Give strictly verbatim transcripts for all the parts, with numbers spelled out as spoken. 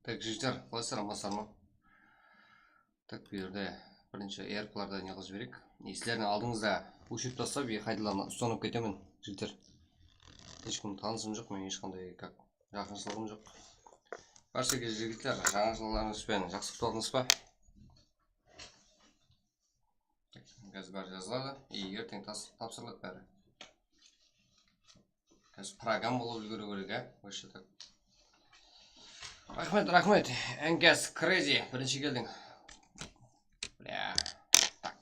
Tak, jigitler, qalaysızlar, amansızlar ma? Tak, bu jerde birinshi erklardı ne qılıp jibereyik. E, sizlerdiń aldıńızda óshirip taslap, e, qaytadan ustanıp ketemen, jigitler. Hesh kim tanısım joq, men hesh qanday, как, jaqınshılıǵım joq. Bárshege, jigitler, jańa jıllarıńız benen jaqsı kútip aldıńız ba? Tak, házir bári jazıladı. E, erteń tas-, tapsırıladı bári. Házir program bolıp úlgeriw kerek, á, вообще так. Raxmet, raxmet. N K S Crazy, birinshi keldiń. Bля, tak.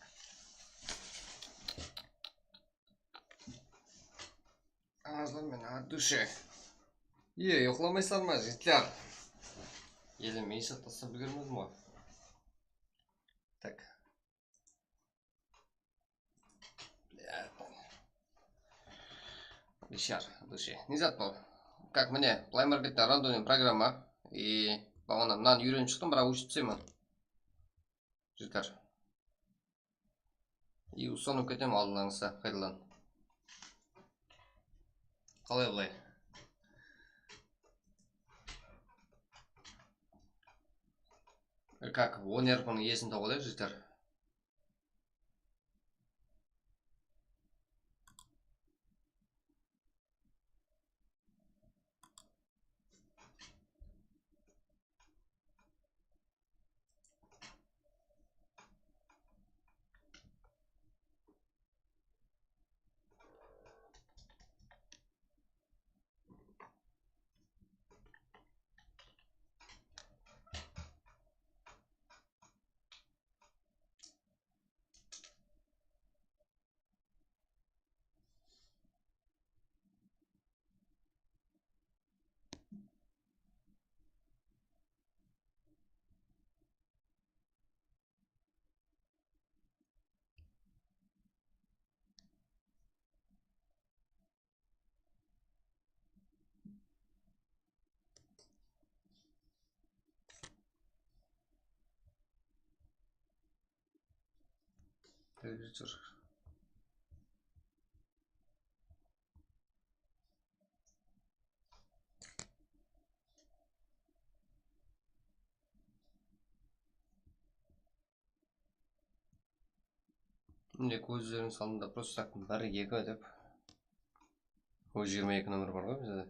Ańazlar men от души. Ие, uyıqlamaysızlar ma, jigitler? Ele, men esap taslap úlgermedim ǵoy. Tak. Bishar, dushi. Ne zat bul? Как, mine, Play Markette рандомный программа. И baǵana mınanı úyrenip shıqtım, biraq óshirip taslayman. Jigitler. И ustanıp ketemen aldıńızda, qaytadan. Qalay bılay? Как, on R P-nıń iyesin tawıp alayıq, jigitler. Televizor. Mine, kózlerińiz aldında просто так bir, eki dep. O jigirma eki nomer bar ǵoy bizde.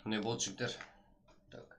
Mine, boldı, jigitler. Так.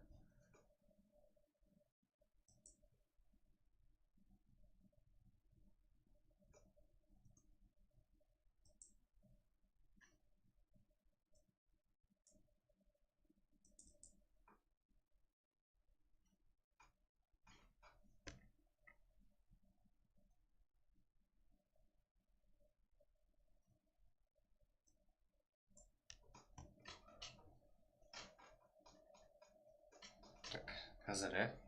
Так, házir, ya.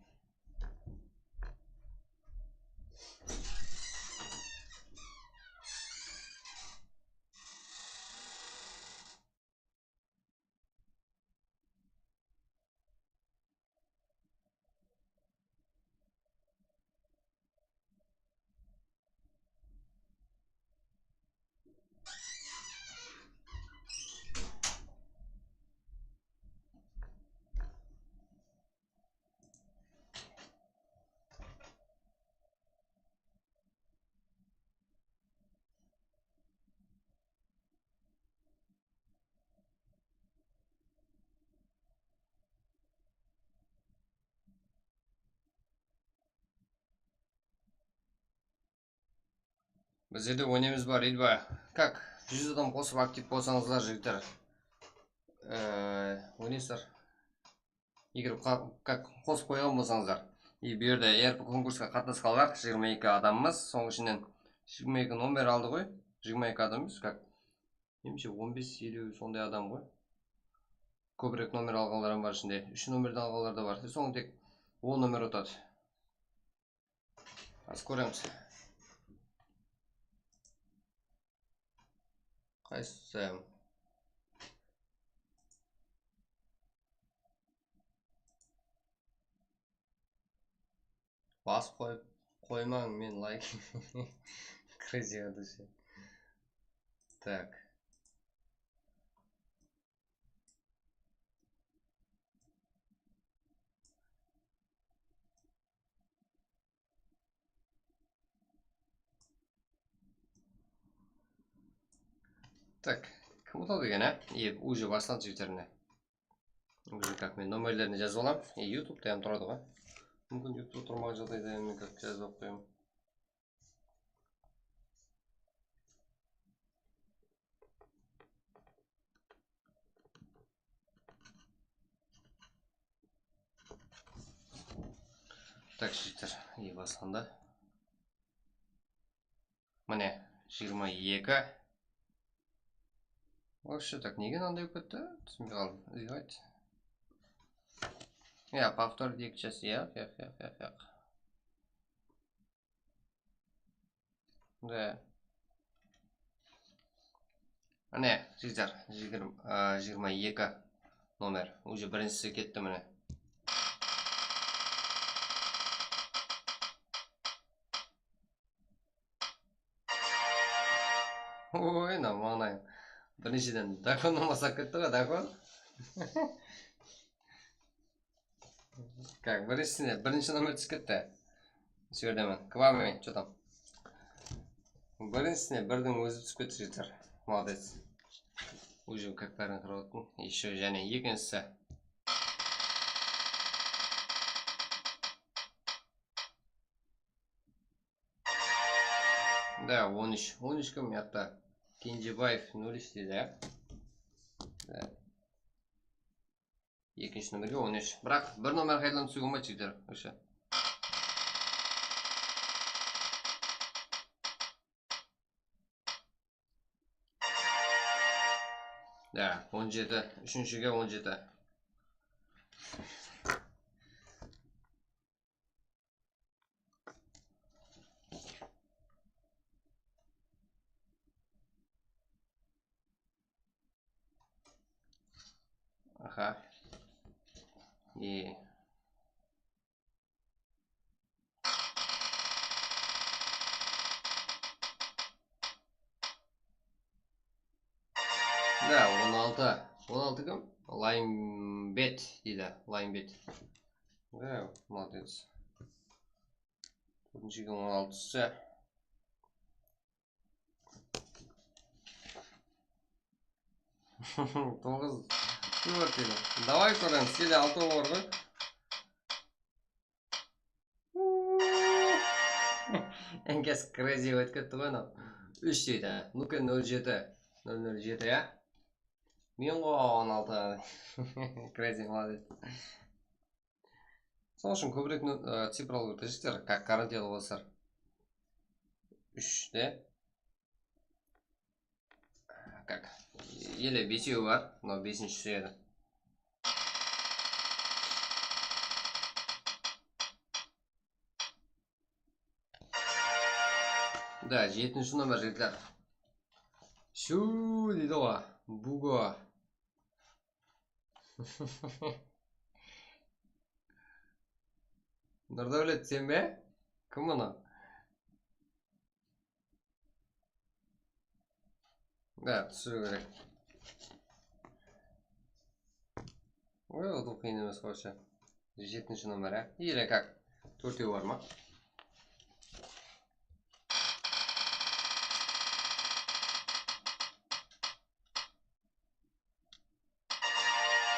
Bizlerde oynaymız ba, reyd ba? Kak, júz adam qosıp aktiv bolsańızlar, jigitler. Ee, oynaysızlar. Eger qa-, kak, qosıp qoyǵan bolsańızlar. E, bu jerde, eger bu konkursqa qatnasqanlar jigirma eki adamımız, sonıń ishinen jigirma eki nomer aldı ǵoy. Jigirma eki adam emes, kak. Menimshe, on bes, eliw sonday adam ǵoy. Kóbirek nomer alǵanlar hám bar ishinde. Úsh nomerdi alǵanlar da bar. Soń tek on nomer utadı. Házir kóremiz. Qaysı? Basıp qoyıp qoymań, men layk. Crazy Adusha. Tak. Tak, kim utadı eken, á? E, уже baslandı, jigitler, mine. Уже как men nomerlerin jazıp alam. E, YouTube-ta hám turadı ǵoy. Múmkin, YouTube-ta turmaǵan jaǵdayda men как jazıp alıp qoyaman. Tak, jigitler, e, baslandı. Mine, jigirma eki. Вообще, так, nege mınanday bolıp ketti? Túsinbey qaldım. Izgayt. Ya, повторить eki chas, ya, yaq, yaq, yaq, yaq. Da. Mine, jigitler, jigirma, a, jigirma eki nomer. Уже birinshisi ketti, mine. Oy, mına mańlayım. Birinshiden Dakon basıp ketti ǵoy, Dakon. Как, birinshisine, birinshi nomer túsip ketti. Shu jerde men. К вам, что там? Birinshisine birdiń ózi túsip ketti, jigitler. Молодец. Уже как bárin qırıp attım. Еще jáne ekinshisi. Da, on úsh. On úsh kim, mıyaqta? Kenjebaev nol úsh deydi, ya. Da. Ekinshi nomerge on úsh. Biraq bir nomer qaytadan túsiw bolmaydı, jigitler. Вообще. Da, on jeti. Úshinshige on jeti. Aha. E. Da, on altı. On altı kim? Laymbet deydi. Laymbet. Da, молодец. Tórtinshi on altısı. Toǵız. Tórt deydi. Davay, kóremiz. Ele altı bar ǵoy. Enkes crazy ótip ketti ǵoy anaw. Úsh deydi. Nuke nol jeti. Nol nol jeti, ya. Men ǵoy on altı. Crazy, молодец. Sonıń ushın kóbirek, ı, cifralı teshikler, как, garantiyalı bolsar. Úsh de. Как? Ele besewi bar, mınaw besinshisi edi. Da, jetinshi nomer, jigitler. Shu deydi ǵoy, Bugo. Nurdáwlet, sen be? Kim bunı? Da, túsiriw kerek. Oy, utıw qıyın emes, вообще. Jetinshi nomer, á? Или как? Tórtew bar ma?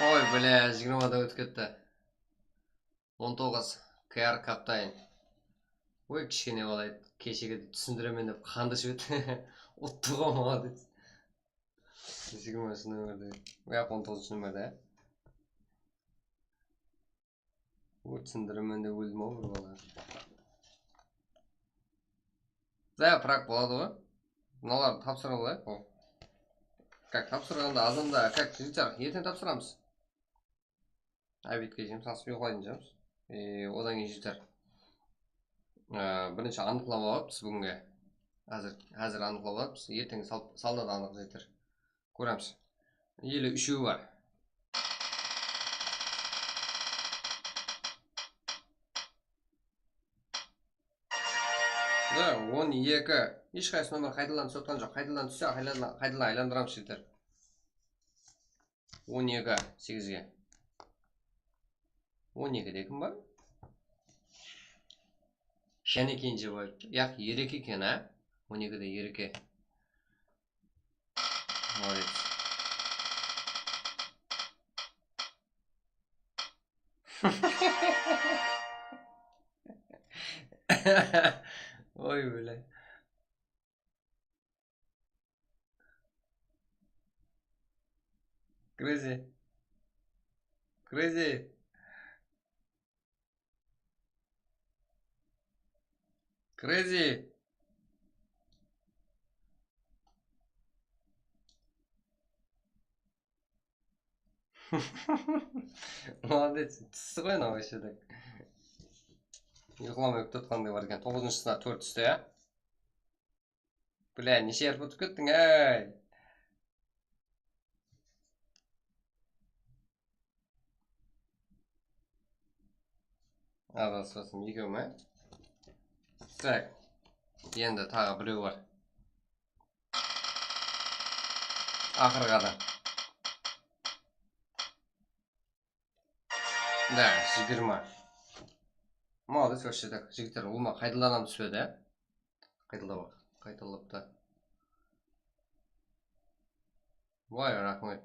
Oy, блядь, jigirmadan ótip ketti. On toǵız, K R Kaptayn. Oy, kishkene bala edi, keshege de túsindiremen dep qandı iship edi. Uttı ǵo, molodec. Jigirmanshı nomerde. Yaq, on toǵızınshı nomerde. Oy, túsindiremen dep óldim-aw bir bala. Da, prak boladı ǵoy. Mınalardı tapsırıp alayıq ǵoy. Kak, tapsırǵanda azanda, kak, jigitler, erteń tapsıramız. Obedke shekem sasıp uyqılayın, jigitler. E, odan keyin, jigitler, e, birinshi anıqlap alıpsız búginge. Házir, házir anıqlap alıpsız. Erteń sal-, salınada anıq, jigitler. Kóremiz. Ele úshewi bar. Mine, on eki. Hesh qaysı nomer qaytadan túsip atqan joq. Qaytadan tússe, qaytadan, qaytadan aylandıramız, jigitler. On eki, segizge. On ekide kim bar? Jáne Kenjebay. Yaq, Ereke eken, á? On ekide Ereke. Молодец. Oy, bile. Crazy. Crazy. Crazy. Молодец. Tústi ǵoy anaw, вообще так. Uyqılamay kútip atqanday bar eken. Toǵızınshısına tórt tústi, ya? Bля, neshe erp utıp kettiń, áy! Adasıp atsam, ekew me? Tak. Endi taǵı birew bar. Aqırǵı adam. Da, jigirma. Молодец, вообще так. Jigitler, ulıwma qaytadan túspedi, á? Qaytalap, qaytalap ta. Vay, raxmet.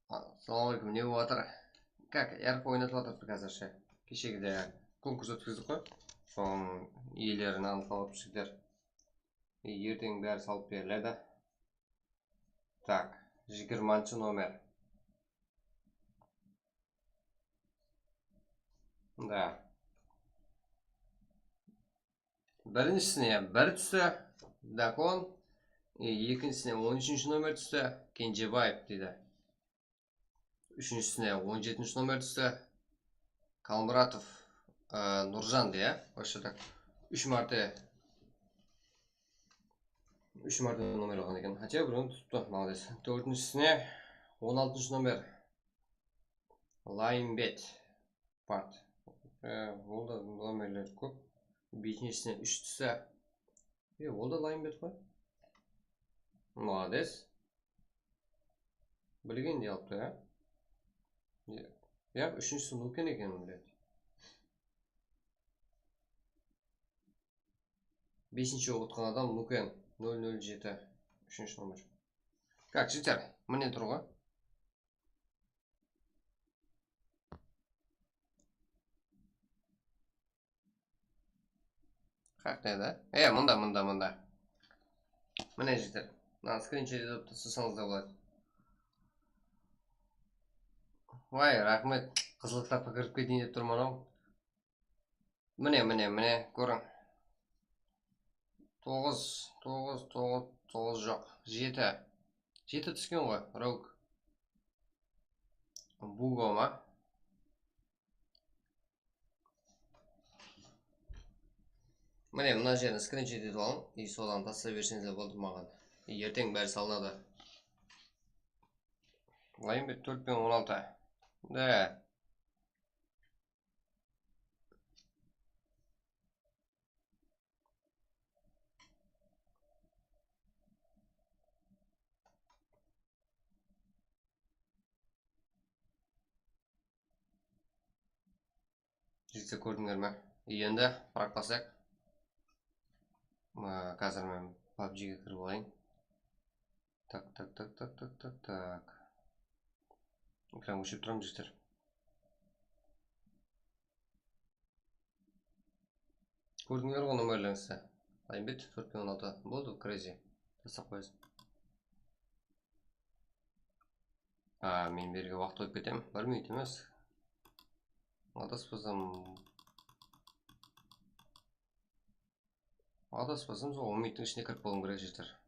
Assalawma aleykum, ne bolıp atır? Kak, erp oynatıp atırıptı házirshe. Keshegide konkurs ótkizdik ǵoy. Sonıń iyelerin anıqlap alıp jigitler. E, erteń bári salıp beriledi. Tak, jigirmanshı nomer. Da. Birinshisine bir tústi, Dakon. E, ekinshisine on úshinshi nomer tústi, Kenjebaev deydi. Úshinshisine on jetinshi nomer tústi, Kalmuratov, e, Nurjan deydi, ya. Вообще так. Úsh márte, úsh márte nomer alǵan eken. Хотя birewin tutıptı, молодец. Tórtinshisine on altınshı nomer, Layımbet. Part. E, ol da nomerler kóp. Besinshisine úsh tústi. E, ol da Layımbet ǵoy. Молодец. Bilgendey alıptı, ya? Ya, ya, úshinshisi Nuken ekenin biledi. Besinshi bolıp otqan adam Nuken, nol nol jeti, úshinshi nomer. Kak, jigitler, mine tur ǵoy. Qaqta edi? E, mında, mında, mında. Mine, jigitler. Mına skrinshot etip taslasańız da boladı. Vay, raxmet. Qızıl kitapqa kirip keteyin dep turman-aw. Mine, mine, mine, kóriń. Toǵız, toǵız, toǵız, toǵız joq. Jeti. Jeti túsken ǵoy, Rogue. Bugo ma? Mine, mına jerin skrinshot etip alıń, и sodan taslay berseńiz de boldı maǵan. Erteń bári salınadı. Layımbet, tórt penen on altı. Da. Jigitler, kórdińler me? Endi prak baslayıq. Á, házir men PUBGge kirip alayın. Tak, tak, tak, tak, tak, tak, tak. Ekran óshirip turamın, jigitler. Kórdińler ǵoy, nomerlerińizdi. Ayımbet, tórt penen on altı. Boldı, crazy. Taslap qoyasın. A, men berge waqıt qoyıp ketem. Bir minut emes. Adaspasam. Adaspasam, sol on minuttıń ishine kirip bolıwım kerek, jeter.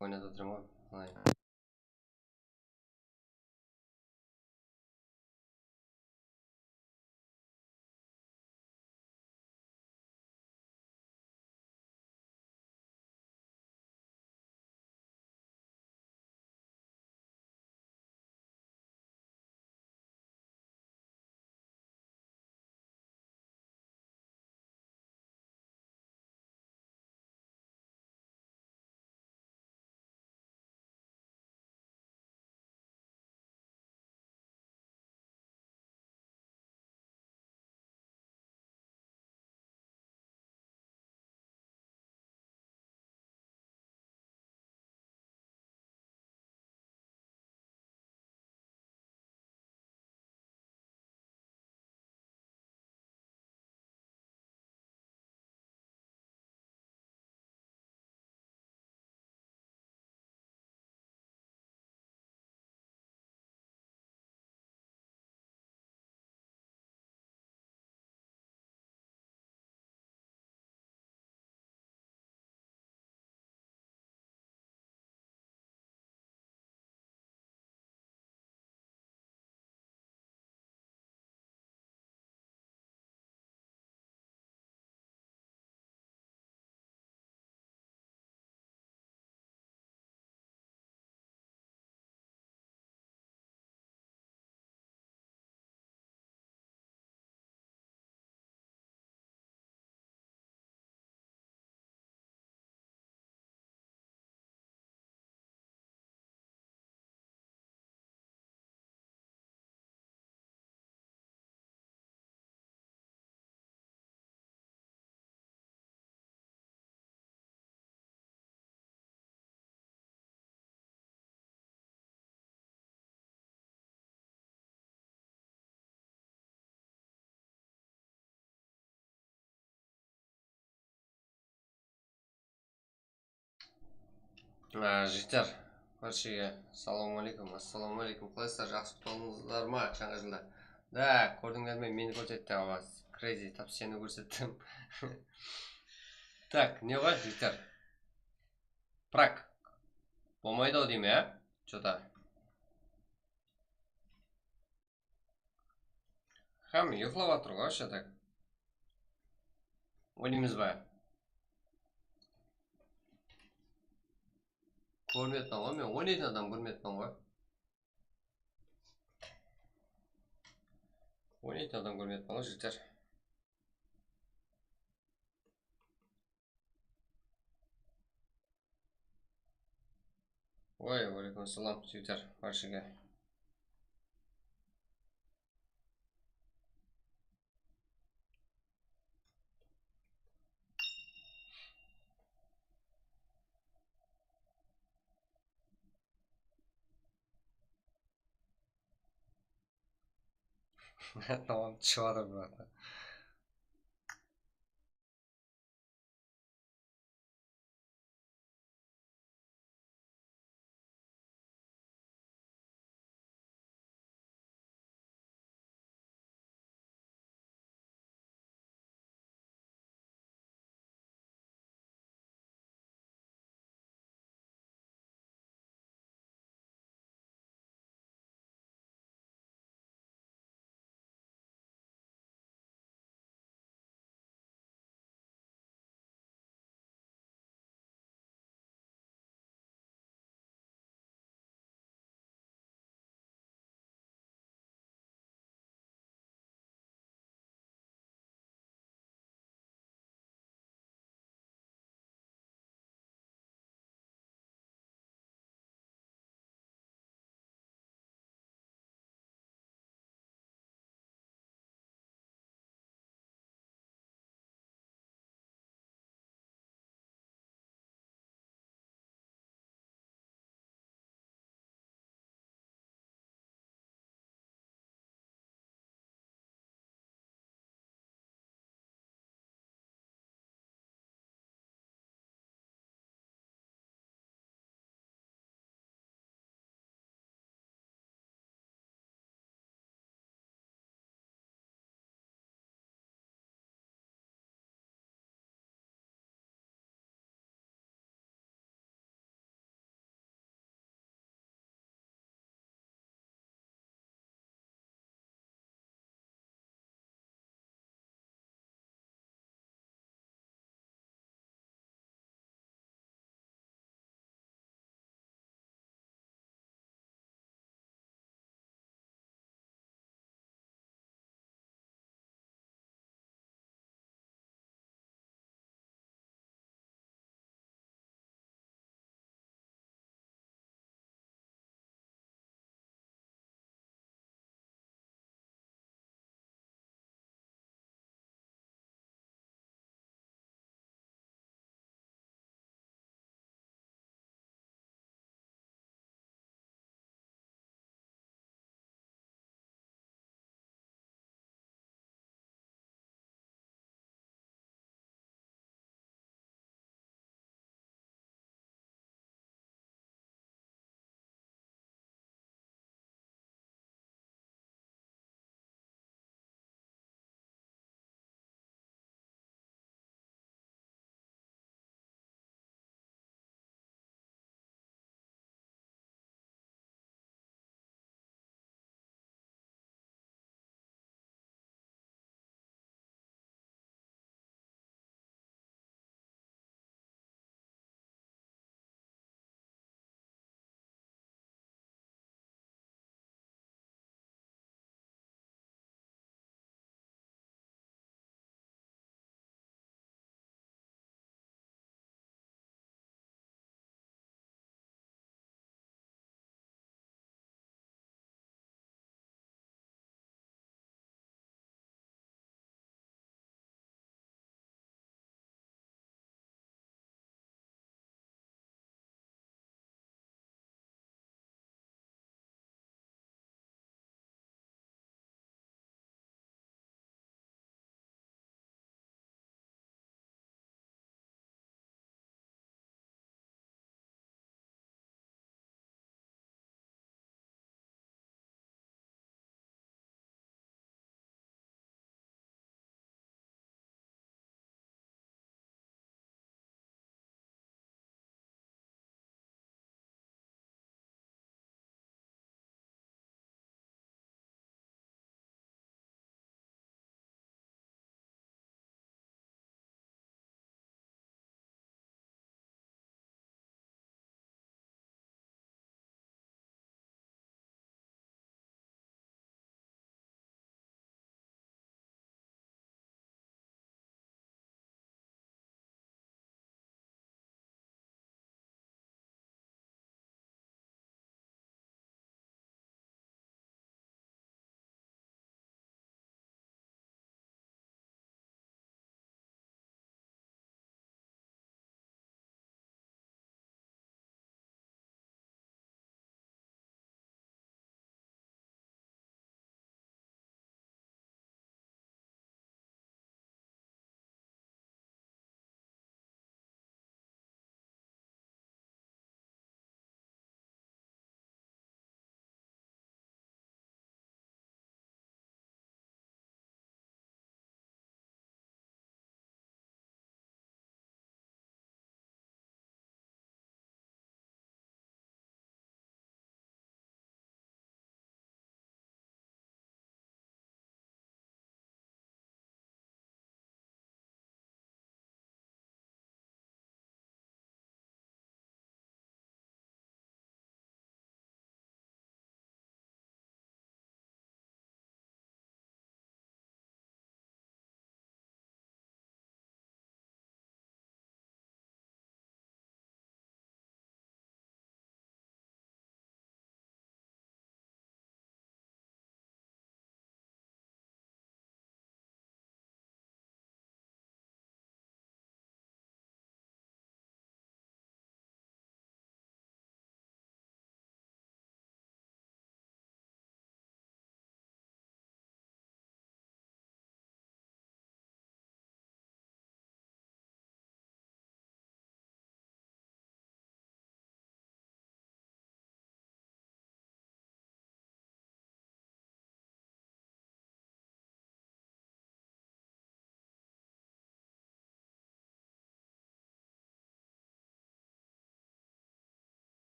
Oynap atırman ǵoy. Qalay? Á, jigitler, bárshege assalamu aleykum, assalamu aleykum. Qalaysızlar, jaqsı qutlandıńızlar ma jańa jılda? Da, kórdińler me, meni kórsetti, awa, crazy, tap seni kórsettim. Tak, ne ǵoy, jigitler? Prak. Bolmaydı-aw deyme, ya? Что-то. Hámme uyıqlap atır ǵoy, вообще так. Oynaymız ba? Kórmepten ǵoy, men oynaytın adam kórmepten ǵoy. Oynaytın adam kórmepten ǵoy, jigitler. Oy, aleykum assalam, Twitter, bárshege. Tamam, shıǵadı bul jaqta.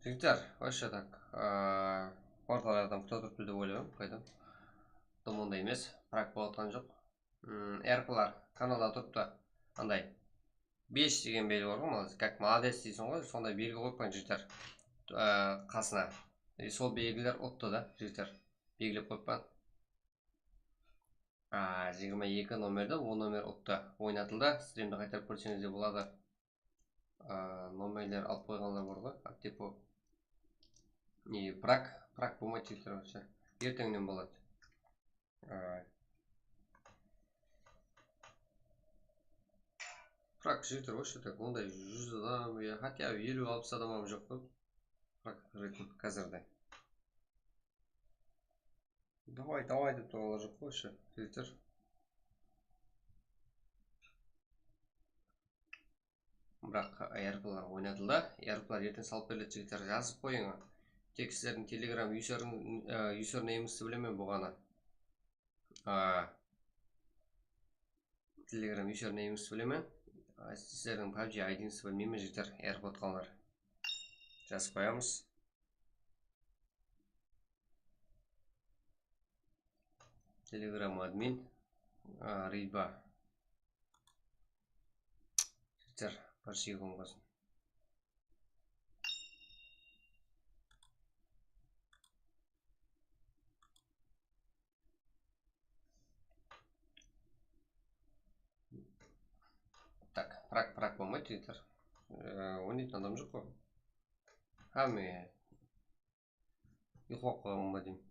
Jigitler, вообще так, aa, portal adam kuta turıptı dep oylayman, qaydan. Dım onday emes, prak bolatqan joq. Hmm, R P lar kanalda turıptı. Anday besh degen belgi bar ǵoy, молодец, как молодец deysiń ǵoy, sonday belgi qoyıp qoyıń, jigitler. Aa, qasına. E, sol belgiler uttı da, jigitler. Belgilep qoyıppan. Aa, jigirma eki nomerde, on nomer uttı. Oynatıldı. Strimdi qaytarıp kórseńiz de boladı. Aa, nomerler alıp qoyǵanlar bar ǵoy, aptepo. E, prak, prak bolmaydı, jigitler, вообще. Erteńnen boladı. Aa. Prak, jigitler, вообще так, onday júz adam, ya, хотя бы eliw, alpıs adam hám joq ǵoy. Prak, ritm házirde. Davay, davay dep turǵanlar joq ǵoy, вообще, jigitler. Biraq R P lar oynatıldı. R P lar erteń salıp beriledi, jigitler, jazıp qoyıń. Tek sizlerdiń Telegram user, e, username-ińizdi bilemen buǵana. A, Telegram username-ińizdi bilemen. A, sizlerdiń PUBG I D-ińizdi bilmeymen, jigitler, R P otqanlar. Jazıp qoyamız. Telegram admin, a, Riba. Jigitler, bir sekund bolsın. Tak, prak, prak bolmaydı, jigitler. E, oynaytın adam joq ǵoy. Hámme uyqılap qalǵan ba deymen.